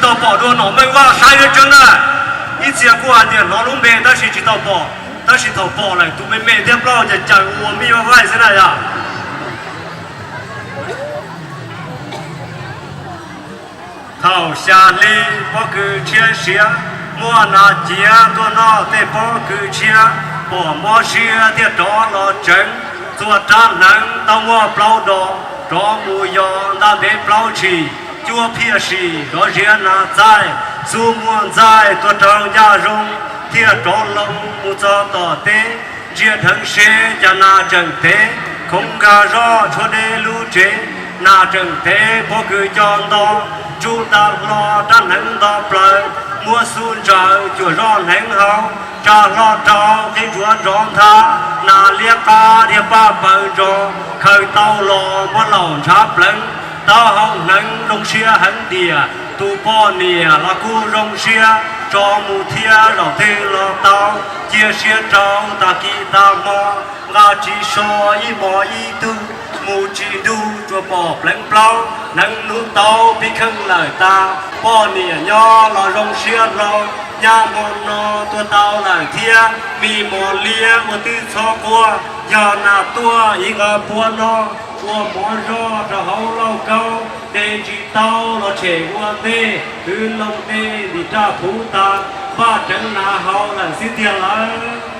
Tau pom dua nom Meej Vaj saib yuav tseeb na. Ib txhia kuj hais tias hnov lub npe tab sis tsis tau pom, tab sis thaum pom lawm tus me me thiab plaub ces caws ua mij vaj vaij xwb na yog. Thaum xya hli pob kws tshiab siav, muaj nas ciav tuaj noj tej pob kws tshiab, pom mob siab thiaj rov los tseev. Txhua rab hneev tau muaj plaub dos, rov mus yos nta ntev plaub tshim, cuab phiaj sim rov ziav nas txaij, xub muaj ntxaij tuaj raug ncaj zoo, thiaj rov loo mus txog tom teb. Ntsia dheev seb cas nas tseem tev, khoov nkag zoj tshuav deb lub tsev, nas tseem tev pob kws co nto, tsuj nta hlo rab hneev nto plaws, muab xub ntsaws cuam zoj hneev hauv, tsa hlo rau qhib ntsuav nrov nthab, nas liab qab thiaj paj paws ntso, khaws tau los muab laum ntshav pleev, taub hau hneev zoo siab heev diam, tus poj niam los kuj zoo siab, tso mus thiab zaum twg los tau, cia siab rau tag kis tag hmo, nqa tsis so ib hmos ib tug, mus tsis nrug tsuas pom pleev plaub, hneev hnub tau pib kheej lawm tas, poj niam nyob los zoo siab hlo, nyab hmo no tuaj tau lawm thiab, me mos liab ua twb txhob quaj, yog nas tuaj ib nqa puab noj, ua mov zoj rau hauv lauj kaub, de tsis tau los tshem ua ntej, twb loo ntej ntim raj phuv tas, npaj tseev nas haus lawm xwb tiag lawm.